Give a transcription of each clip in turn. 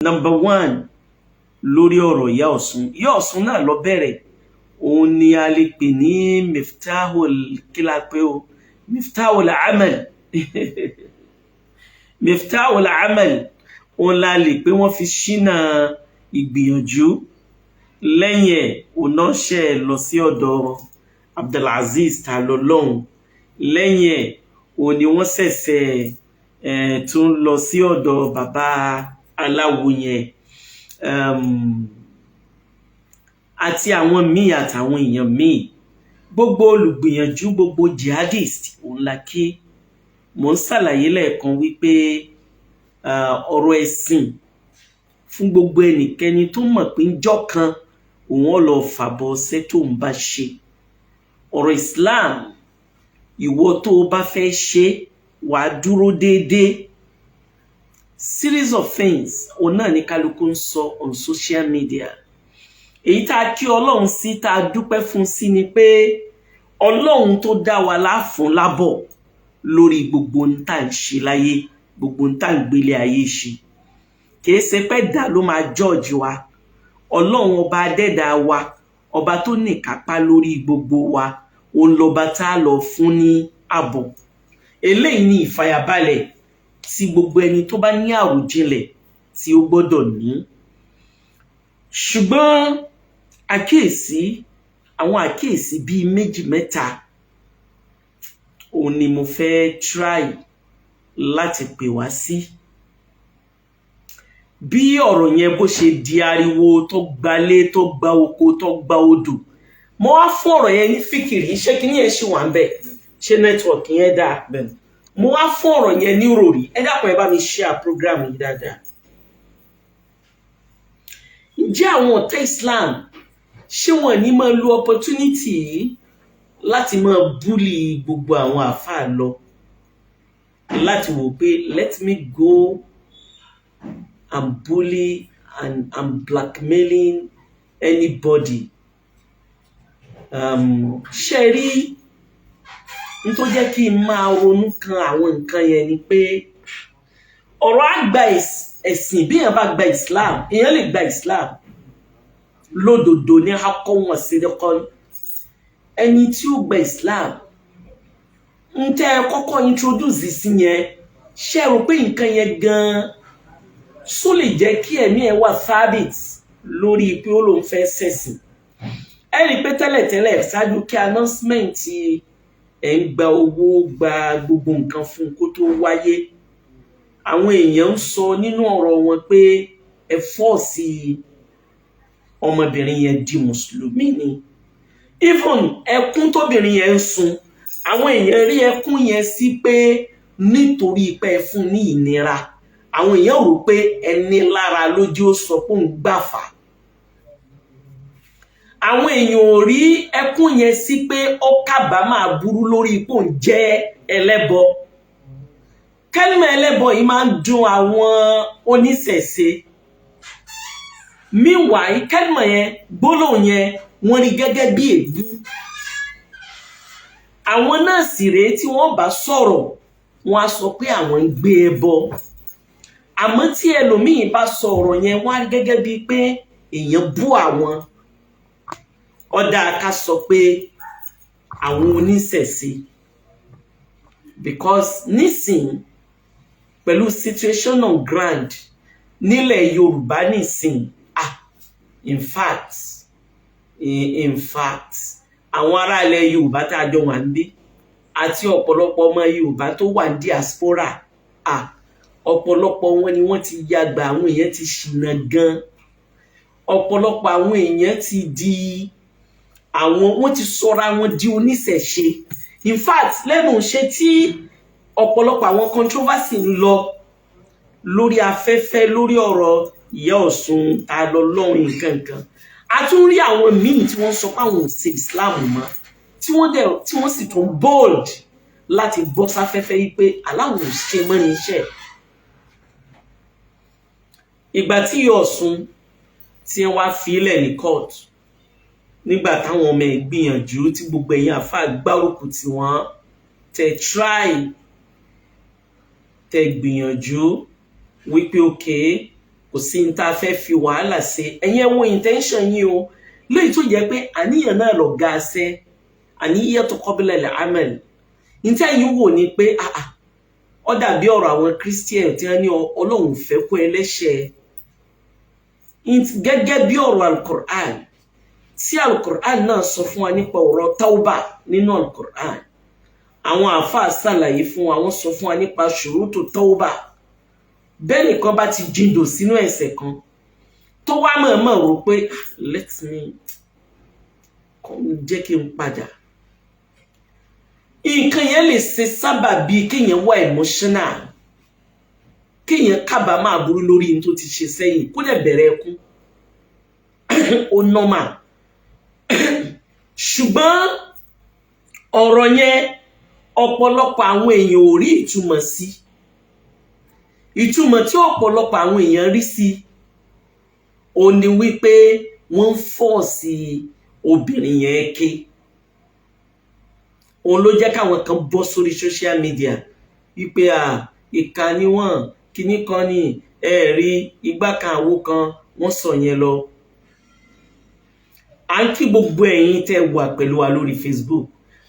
Number one, lórí ọ̀rọ̀ Ìyá Ọ̀ṣun, Ìyá Ọ̀ṣun náà lọ bẹ̀rẹ̀. Òun ni a lè pè ní miftahul, kí la pé o, miftahul amal. Miftahul amal, òun la lè pé wọ́n fi ṣínà ìgbìyànjú. Lẹ́yìn ẹ̀, òun náà ṣe lọ sí ọ̀dọ̀ Abdulazeez ta lọ lọ́hùn. Lẹ́yìn ẹ̀, òun ni wọ́n ṣẹ̀ṣẹ̀ tún lọ sí ọ̀dọ̀ bàbá aláwo yẹn àti àwọn míì àtàwọn èèyàn míì. Gbogbo olùgbìyànjú, gbogbo jihadist, òun la kí. Mò ń ṣàlàyé lẹ́ẹ̀kan wípé ọ̀rọ̀ ẹ̀sìn fún gbogbo ẹnikẹ́ni tó mọ̀ pé ńjọ́ kan òun ó lọ fàbọ̀ ọṣẹ́ tó ń bá ṣe ọ̀rọ̀ Islam, ìwọ tó o bá fẹ́ ṣe, wàá dúró déédéé. Series of things òun náà ní kálukú ń sọ on social media. Èyí tá a kí Ọlọ́run sí, tá a dúpẹ́ fún sí, ni pé Ọlọ́run tó dá wa láfún lábọ̀ lórí gbogbo ohun tá à ń ṣe láyé, gbogbo ohun tá à ń gbélé ayé ṣe. Kìí ṣe pé dà ló máa judge wa. Ọlọ́run ọba adẹ́dàá wa, ọba tó níkápá lórí gbogbo wa, òun lọba tá a lọ fún ní àbọ̀. Eléyìí ni ìfàyàbalẹ̀ tí gbogbo ẹni tó bá ní àròjinlẹ̀ tí ó gbọ́dọ̀ ní. Ṣùgbọ́n àkíyèsí, àwọn àkíyèsí bíi méjì mẹ́ta, òun ni mo fẹ́ try láti pè wá sí. Bí ọ̀rọ̀ yẹn bó ṣe di ariwo tó gbalé, tó gba oko, tó gba odò, mo wá fún ọ̀rọ̀ yẹn ní fíkìrì. Ṣé kí ni ẹ̀ ṣì wà ń bẹ̀? Ṣé network yẹn dáa? Bẹ́ẹ̀ni. Mo wá fún ọ̀rọ̀ yẹn ní ròrí. Ẹ dákun, ẹ bá mi share program yìí dáadáa. Ǹjẹ́ àwọn ọ̀tá Islam, ṣé wọ́n ní máa lo opportunity yìí láti máa bully gbogbo àwọn àáfàá lọ, láti wò pé, "Let me go and bully and blackmailing anybody"? Ṣe rí n tó jẹ́ kí n máa ronú kan àwọn nǹkan yẹn ni pé ọ̀rọ̀ àgbà ẹ̀sìn, bí èèyàn bá gba Islam, èèyàn lè gba Islam lódodo ní akọ́ wọn sídẹ́kọ́. Ẹni tí ó gba Islam, ń tẹ́ ẹ kọ́kọ́ introduce sí yẹn, ṣe rò pé nǹkan yẹn gan-an só lè jẹ́ kí ẹ̀mí ẹ̀ wà thabit lórí pé ó lóun fẹ́ ṣẹ̀sìn? Ẹ rí i pé tẹ́lẹ̀tẹ́lẹ̀, ṣáájú kí announcement ẹ̀ ń gba owó, gba gbogbo nǹkan fún un kó tó wáyé, àwọn èèyàn ń sọ nínú ọ̀rọ̀ wọn pé ẹ force ọmọbìnrin yẹn di mùsùlùmí ni. Even ẹkún tóbìnrin yẹn ń sun, àwọn èèyàn rí ẹkún yẹn sí pé nítorí pé ẹ fún ní ìnira. Àwọn èèyàn rò pé ẹni lára lójú ó sọ pé òun gbàfà. Àwọn èèyàn ò rí ẹkún yẹn sí pé ó kábàámà burú lórí pé òun jẹ́ ẹlẹ́bọ. Kẹ́límà ẹlẹ́bọ yìí máa ń dùn àwọn oníṣẹ̀ṣe. Meanwhile, kẹ́límà yẹn, gbólóhùn yẹn, wọ́n rí gẹ́gẹ́ bí èébú. Àwọn náà sì rèé, tí wọ́n bá sọ̀rọ̀, wọ́n á sọ pé àwọn ń gbé ẹbọ. Àmọ́ tí ẹlòmíín bá sọ ọ̀rọ̀ yẹn, wọ́n á rí gẹ́gẹ́ bíi pé èèyàn bú àwọn. Ọ̀dà ká sọ pé àwọn oníṣẹ̀ṣe, because nísìnyí, pẹ̀lú situation on ground nílẹ̀ Yorùbá nísìnyí, ah, in fact, àwọn ará ilẹ̀ Yorùbá tá a jọ wà níbí àti ọ̀pọ̀lọpọ̀ ọmọ Yorùbá tó wà ní diaspora, ah, ọ̀pọ̀lọpọ̀ wọn ni wọ́n ti yàgbà. Àwọn èèyàn ti ṣìnà gan. Ọ̀pọ̀lọpọ̀ àwọn èèyàn ti di àwọn, wọ́n ti sọra wọn di oníṣẹ̀ṣe. In fact, lẹ́nu iṣẹ́ tí ọ̀pọ̀lọpọ̀ àwọn controversy ń lọ lórí afẹ́fẹ́ lórí ọ̀rọ̀ Ìyá Ọ̀ṣun, ta lọ lọ́hùn, nǹkan kan, a tún rí àwọn míì tí wọ́n sọ pé àwọn ò ṣe Islam mọ́, tí wọ́n dẹ̀ tí wọ́n sì tún bold láti bọ́ sáfẹ́fẹ́ yìí pé aláwọn ò ṣe mọ́ ní iṣẹ́. Ìgbà tí Ìyá Ọ̀ṣun tí wọ́n wá filẹ̀ ní court, nígbà táwọn ọmọ ẹ̀ gbìyànjú, tí gbogbo ẹ̀yin àfáà gbárùkù tí wọ́n tẹ̀ try, tẹ̀ gbìyànjú wípé okay. Kò sí ní tá a fẹ́ fi wàhálà ṣe. Ẹ̀yin ẹ wo intention yín o, léyìí tó jẹ́ pé àníyàn náà lọ ga ṣẹ́, àníyàn tó qabla al-amal. Ní tí ẹ̀yin wò ni pé ah ah, ó dàbí ọ̀rọ̀ àwọn Christian tí wọ́n ní Ọlọ́run fẹ́ kó ẹlẹ́ṣẹ̀, gẹ́gẹ́ bí ọ̀rọ̀ Al-Qur'an tí Al-Qur'an náà sọ fún wa nípa ọ̀rọ̀ tauba. Nínú Al-Qur'an, àwọn àáfàá ṣàlàyé fún wa, wọ́n sọ fún wa nípa ṣurutu tauba. Bẹ́ẹ̀ nìkan bá ti jìndò sínú ẹ̀ṣẹ̀ kan, tó wá mọ̀ọ́mọ̀ rò pé, "Let me jẹ́ kí n padà," nǹkan yẹn lè ṣe sábàbí kéèyàn wà emotional, kéèyàn kábàámọ̀ aburú lórí ní tó ti ṣe sẹ́yìn, kó dẹ̀ bẹ̀rẹ̀ ẹkún. Ó normal. Ṣùgbọ́n ọ̀rọ̀ yẹn, ọ̀pọ̀lọpọ̀ àwọn èèyàn ò rí ìtumọ̀ sí. Ìtumọ̀ tí ọ̀pọ̀lọpọ̀ àwọn èèyàn rí sí ó ní wípé wọ́n ń force obìnrin yẹn ké. Òun ló jẹ́ káwọn kan bọ́ sórí social media wípé à ìka ni wọ́n, kinní kan ní ẹ̀ẹ́rí igbá kan, àwo kan, wọ́n sọ yẹn lọ. À ń kí gbogbo ẹ̀yin tẹ́ wà pẹ̀lú wa lórí Facebook.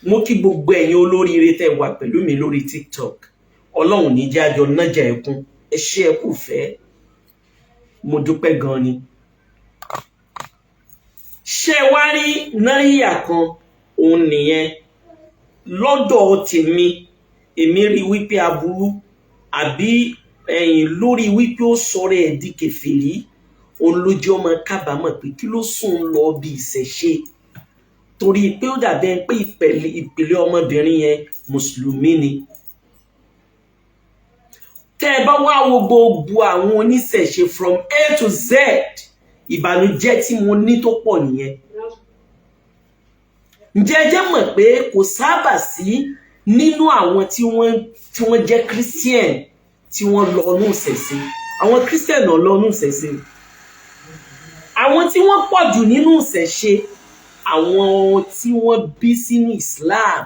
Mo kí gbogbo ẹ̀yin olóríire tẹ́ wà pẹ̀lú mi lórí TikTok. Ọlọ́run ní jẹ́ àjọ nájà ẹkún. Ẹ ṣé, ẹ kú fẹ́, mo dúpẹ́ gan ni. Ṣé wá rí náírà kan, òun nìyẹn. Lọ́dọ̀ tèmi, èmi rí wípé aburú àbí ẹ̀yìn lórí wípé ó sọ̀rọ̀ ẹ̀ di kèfèrí, òun ló jẹ́ ọmọ kábàámọ̀ pé kí ló sùn lọ bí ìṣẹ̀ṣe, torí pé ó dàbí ẹni pé ìpìlẹ̀ ọmọbìnrin yẹn, mùsùlùmí ni. Tẹ́ ẹ bá wá wo gbogbo àwọn oníṣẹ̀ṣe from A to Z, ìbànújẹ́ tí mo ní tó pọ̀ nìyẹn. Ǹjẹ́ ẹ jẹ́ mọ̀ pé kò sábà sí nínú àwọn tí wọ́n jẹ́ Christian tí wọ́n lọ nú ìṣẹ̀ṣe? Àwọn Christian náà lọ nú ìṣẹ̀ṣe. Àwọn tí wọ́n pọ̀ jù nínú ìṣẹ̀ṣe, àwọn tí wọ́n bí sínú Islam,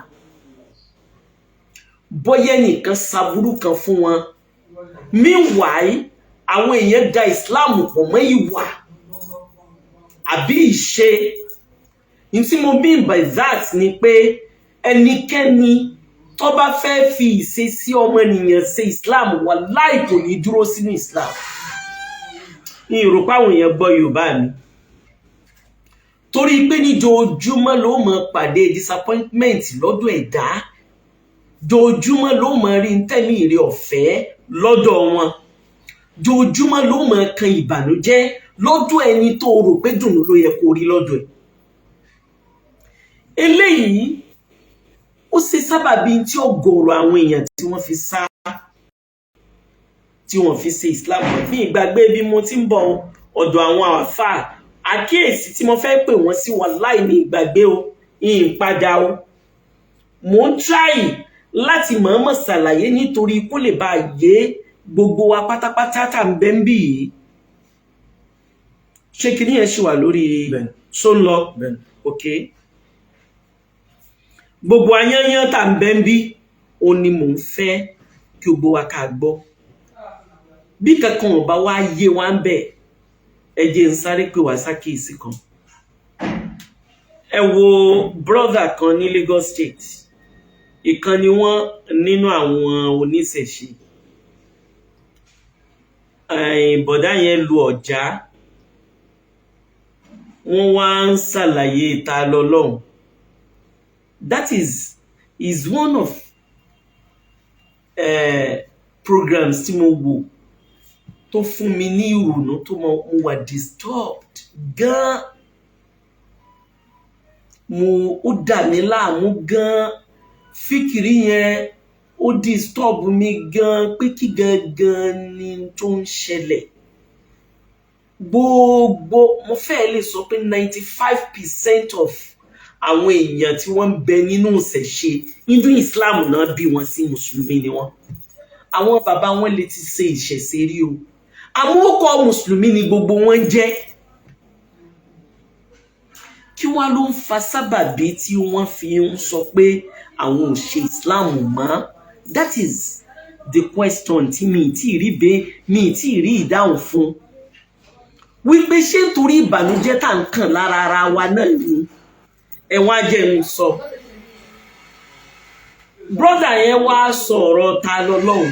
bóyá ẹnìkan ṣaburú kan fún wọn. Meanwhile, àwọn èèyàn da Islam pọ̀ mọ́ ìwà àbí ìṣe. N tí mo mean by that ni pé ẹnikẹ́ni tó bá fẹ́ fi ìṣesí ọmọnìyàn ṣe Islam, wàláì, kò ní dúró sínú Islam. Ní ìrò páwọn èèyàn gbọ́ Yorùbá mi, torí pé níjoojúmọ́ ló mọ̀ pàdé disappointment lọ́dọ̀ ẹ̀dá, jojúmọ́ ló mọ̀ rí ntẹ́mi ìrè ọ̀fẹ́ lọ́dọ̀ wọn, jojúmọ́ ló mọ̀ kan ìbànújẹ́ lọ́dọ̀ ẹni tó rò pé dùnú ló yẹ kó rí lọ́dọ̀ ẹ̀. Eléyìí ó ṣe sábàbí tí ọ̀gọ̀ọ̀rọ̀ àwọn èèyàn tí wọ́n fi sá, tí wọ́n fi ṣe Islam. Ní ìgbàgbé bí mo ti ń bọ̀ ọ̀dọ̀ àwọn àáfàá, àkíyèsí tí mo fẹ́ pè wọ́n sí, wàláì, ní ìgbàgbé o, ìpadà o. Mò ń try láti mọ̀ọ́mọ̀ ṣàlàyé nítorí kó lè bá yé gbogbo wa pátápátá tá ń bẹ́ ń bì yìí. Ṣé kinní yẹn ṣì wà lórí? Bẹ́ẹ̀ni. Ṣó ń lọ? Bẹ́ẹ̀ni. Ok, gbogbo ayányán tá ń bẹ́ ń bí, ó ní mò ń fẹ́ kí gbogbo wa ká gbọ́. Bí kankan ò bá wá yé wa ń bẹ̀, ẹ jẹ́ ń sáré pè wá sákìyèsí kan. Ẹ wo brother kan ní Lagos State, ìkan ni wọ́n nínú àwọn oníṣẹ̀ṣe. Bọ̀dá yẹn lu ọ̀já, wọ́n wá ń ṣàlàyé ta lọ́lọ́hun. That is one of programs tí mo wò tó fún mi ní ìrònú tó mo wà disturbed gan. Mo ó dà mí láàmú gan. Fíkìrí yẹn, ó disturb mi gan pé kí gangan ni tó ń ṣẹlẹ̀. Gbogbo, mo fẹ́ lè sọ pé 95% of àwọn èèyàn tí wọ́n ń bẹ nínú ìṣẹ̀ṣe, nínú Islam náà bí wọn sí, mùsùlùmí ni wọ́n. Àwọn bàbá wọn lè ti ṣe ìṣẹ̀ṣe rí o, àmọ́ ó kọ́ mùsùlùmí ni gbogbo wọn jẹ́. Kí wá ló ń fa sábàbí tí wọ́n fi ń sọ pé àwọn ò ṣe Islam mọ́? That is the question tí mi tí rí bẹ́ẹ̀, mi tí rí ìdáhùn fún. Wípé ṣé nítorí ìbànújẹ́ tá à ń kàn lára ara wa náà ni ẹ̀wọ̀n ajẹ́ ń sọ. Brother yẹn wá sọ̀rọ̀ ta lọ́lọ́hùn.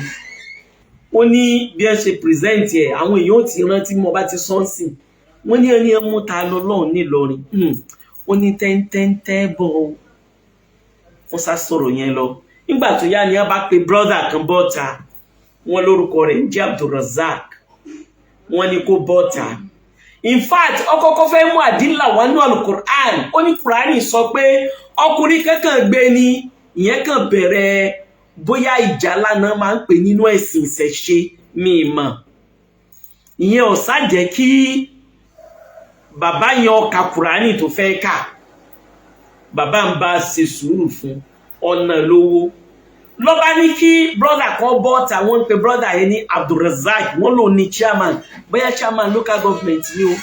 Ó ní bí ẹ ṣe present ẹ̀, àwọn èèyàn ò ti rántí mo bá ti sọ́ọ̀sì. Wọ́n ní ẹni ẹ mú ta lọ́lọ́hùn nílọrin. Ó ní tẹ́ńtẹ́ńtẹ́ bọ̀ ọ́. Wọ́n sá sọ̀rọ̀ yẹn lọ. Nígbà tó yá ni wọ́n bá pe brother kan bọ́ta. Wọ́n lórúkọ rẹ̀ ń jẹ́ Abdulrazak. Wọ́n ní kó bọ́ta. In fact, ọkọ̀ọ̀kọ̀ fẹ́ mú àdínlà wánú alukur'an. Ó ní Kùránì sọ pé ọkùnrin kankan gbé ni ìyẹn kàn bẹ̀rẹ̀, bóyá ìjà lánàá máa ń pè nínú ẹ̀sìn ìṣẹ̀ṣe, mi mọ̀. Ìyẹn ò sá jẹ́ kí bàbá yẹn ọkà Kùránì tó fẹ́ kà. Bàbá ń bá ṣe sùúrù fún ọ̀nà lówó lọ́ba ní kí brother kan bọ́ ta. Wọ́n ń pe brother yẹn ní Abdulrazak. Wọ́n lò ní chairman, bóyá chairman local government ni o,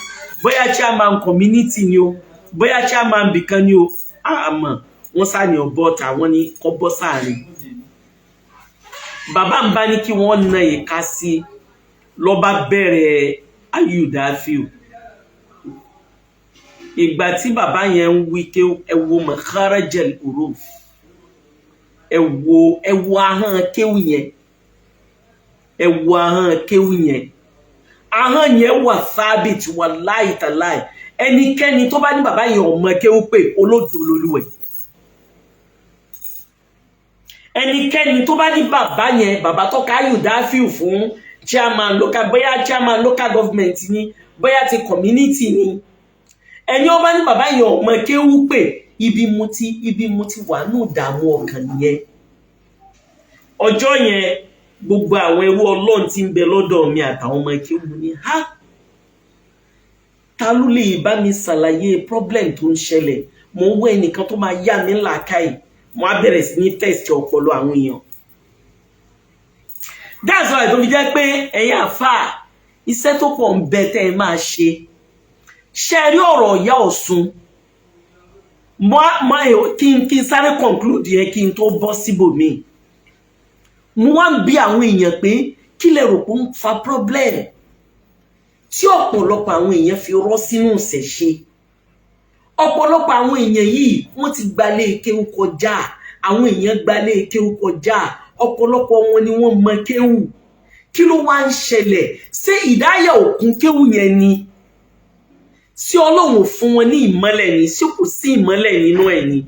bóyá chairman community ni o, bóyá chairman bìkan ni o, àmọ́ wọ́n sá ní ọbọ̀ ta. Wọ́n ní kọ́ bọ́ sáàrin. Bàbá ń bá ní kí wọ́n na ìka sí. Lọ́ba bẹ̀rẹ̀ ayùdáfíò. Ìgbà tí bàbá yẹn ń wí ké, ẹ wo makharajal huruf, ẹ wo ahọ́n kéwù yẹn, ẹ wo ahọ́n kéwù yẹn. Ahọ́n yẹn wà thabit, wallahi tallahi. Ẹnikẹ́ni tó bá ní bàbá yẹn ọmọ kéwù pé, olódo lolúwẹ̀. Ẹnikẹ́ni tó bá ní bàbá yẹn, bàbá tó ká ayùdáfíò fún chairman local, bóyá chairman local government ni, bóyá ti community ni, ẹni ó bá ní bàbá yẹn ọmọ kéwú pé, ibi mo ti wà ní ìdààmú ọkàn nìyẹn. Ọjọ́ yẹn, gbogbo àwọn ẹrú Ọlọ́run tí ń bẹ lọ́dọ̀ mi àtàwọn ọmọ kéwú ní ha, ta ló lè bá mi ṣàlàyé problem tó ń ṣẹlẹ̀? Mo ń wá ẹnìkan tó máa yá mi làákàyè. Mo á bẹ̀rẹ̀ sí ní test ọpọlọ àwọn èèyàn. That's why tó fi jẹ́ pé ẹ̀yin àfáà, iṣẹ́ tó pọ̀ ń bẹ tẹ́ ẹ máa ṣe. Ṣe rí ọ̀rọ̀ ìyá Ọ̀ṣun, kí n sáré conclude yẹn kí n tó bọ́ síbòmíì. Mo wá ń bi àwọn èèyàn pé kí lẹ rò pé ó ń fa problem tí ọ̀pọ̀lọpọ̀ àwọn èèyàn fi rọ́ sínú ìṣẹ̀ṣe? Ọ̀pọ̀lọpọ̀ àwọn èèyàn yìí, wọ́n ti gbalé kéwú kọjá. Àwọn èèyàn gbalé kéwú kọjá, ọ̀pọ̀lọpọ̀ wọn ni wọ́n mọ kéwú. Kí ló wá ń ṣẹlẹ̀? Ṣé ìdáyà òkun kéwú yẹn ni? Sí Ọlọ́run ò fún wọn ní ìmọ́lẹ̀ ni? Sí kò sí ìmọ́lẹ̀ nínú ẹ̀ ni?